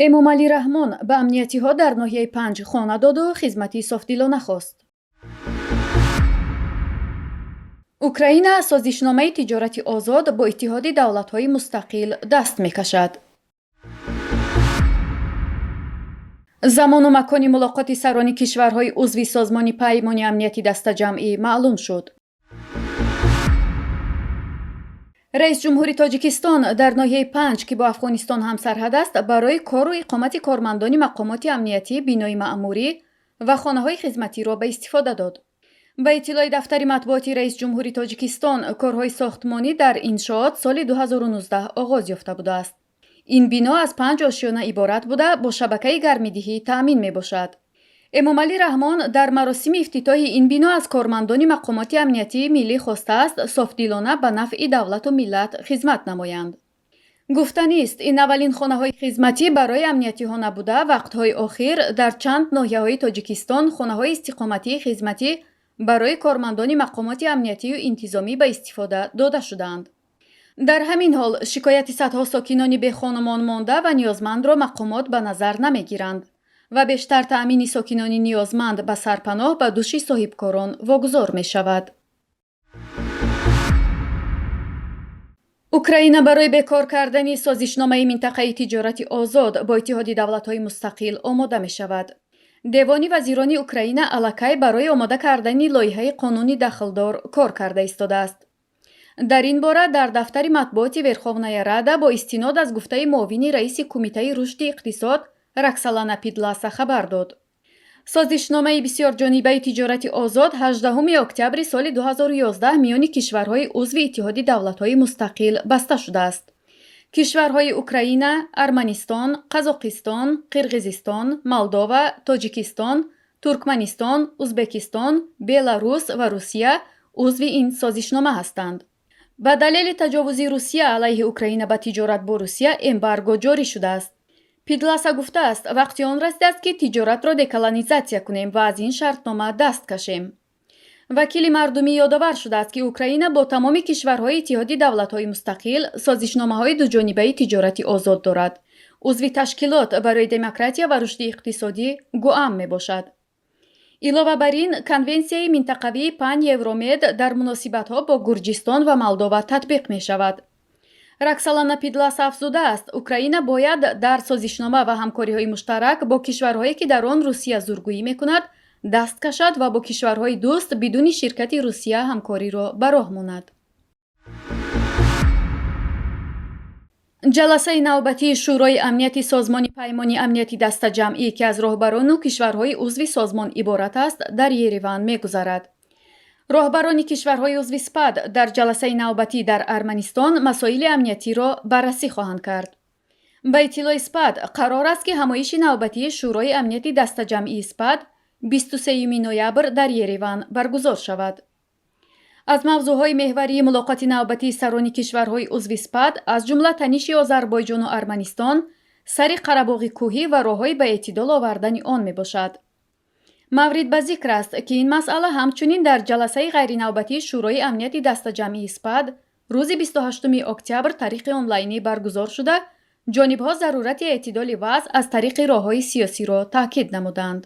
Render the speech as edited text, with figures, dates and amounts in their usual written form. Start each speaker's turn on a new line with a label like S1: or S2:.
S1: Эмомалӣ Раҳмон ба амниятиҳо дар ноҳияи Панҷ хона доду хизмати софдилона хост. Украина аз созишномаи тиҷорати озод бо Иттиҳоди давлатҳои мустақил даст мекашад. Замону макони мулоқоти сарони кишварҳои узви Созмони Паймони Амнияти Дастаҷамъӣ маълум шуд. Раисҷумҳури Тоҷикистон дар ноҳияи Панҷ, ки бо Афғонистон ҳамсарҳад аст, барои кору иқомати кормандони мақомоти амниятӣ бинои маъмурӣ ва хонаҳои хизматиро ба истифода дод. Ба иттилои дафтари матбуоти раисҷумҳури Тоҷикистон, корҳои сохтмонӣ дар иншоот соли 2019 оғоз ёфта будааст. Ин бино аз панҷ ошёна иборат буда, бо шабакаи гармидиҳӣ таъмин мебошад. Эмомалӣ Раҳмон дар маросими ифтитоҳи ин бино аз кормандони мақомоти амниятии миллӣ хостааст, софдилона ба нафъи давлату миллат хизмат намоянд. Гуфтанист, ин аввалин хонаҳои хизматӣ барои амниятиҳо набуда, вақтҳои охир дар чанд ноҳияҳои Тоҷикистон хонаҳои истиқоматии хизматӣ барои кормандони мақомоти амниятию интизомӣ ба истифода дода шудаанд. Дар ҳамин ҳол шикояти садҳо сокинони бехонумон монда ва ниёзмандро мақомот ба назар намегиранд ва бештар таъмини сокинони ниёзманд ба сарпаноҳ ба дӯши соҳибкорон вогузор мешавад. Украина барои бекор кардани созишномаи минтақаи тиҷорати озод бо Иттиҳоди давлатҳои мустақил омода мешавад. Девони вазирони Украина аллакай барои омода кардани лоиҳаи қонуни дахлдор кор карда истодааст. Дар ин бора дар дафтари матбуоти Верховная Рада бо истинод аз гуфтаи муовини раиси Кумитаи рушди иқтисод Раксалана Пидласа хабар дод. Созишномаи бисёрҷонибаи тиҷорати озод 18 октябри соли 2011 миёни кишварҳои узви Иттиҳоди давлатҳои мустақил баста шудааст. Кишварҳои Украина, Арманистон, Қазоқистон, Қирғизистон, Молдова, Тоҷикистон, Туркманистон, Узбекистон, Беларус ва Русия узви ин созишнома ҳастанд. Ба далели таҷовузи Русия алайҳи Украина ба тиҷорат бо Русия эмбарго ҷорӣ шудааст. Пидласа гуфтааст, вақти он расидааст, ки тиҷоратро деколонизатсия кунем ва аз ин шартнома даст кашем. Вакили мардумӣ ёдовар шудааст, ки Украина бо тамоми кишварҳои Иттиҳоди давлатҳои мустақил созишномаҳои дуҷонибаи тиҷорати озод дорад. Узви Ташкилот барои демократия ва рушди иқтисодӣ ГУАМ мебошад. Илова бар ин, конвенсияи минтақавии Пан Евромед дар муносибатҳо бо Гурҷистон ва Молдова татбиқ мешавад. Раксалана Пидласа афзудааст, Украина бояд дар созишнома ва ҳамкориҳои муштарак бо кишварҳое, ки дар он Русия зургӯӣ мекунад, даст кашад ва бо кишварҳои дӯст бидуни ширкати Русия ҳамкориро ба роҳ монад. Ҷаласаи навбатии Шӯрои амнияти Созмони Паймони Амнияти Дастаҷамъӣ, ки аз роҳбарону кишварҳои узви созмон иборат аст, дар Ереван мегузарад. Роҳбарони кишварҳои узви СПАД дар ҷаласаи навбатӣ дар Арманистон масоили амниятиро баррасӣ хоҳанд кард. Ба иттилои СПАД, қарор аст, ки ҳамоиши навбатии Шӯрои амнияти дастаҷамъии СПАД 23 ноябр дар Ереван баргузор шавад. Аз мавзӯъҳои меҳварии мулоқоти навбатии сарони кишварҳои узви СПАД, аз ҷумла таниши Озарбойҷону Арманистон сари Қарабоғи кӯҳӣ ва роҳҳои ба эътидол овардани он мебошад. Маврид ба зикр аст, ки ин масъала ҳамчунин дар ҷаласаи ғайринавбатии Шӯрои амнияти дастаҷамъии СПАД рӯзи 28 октябр тариқи онлайнӣ баргузор шуда, ҷонибҳо зарурати эътидоли вазъ аз тариқи роҳҳои сиёсиро таъкид намуданд.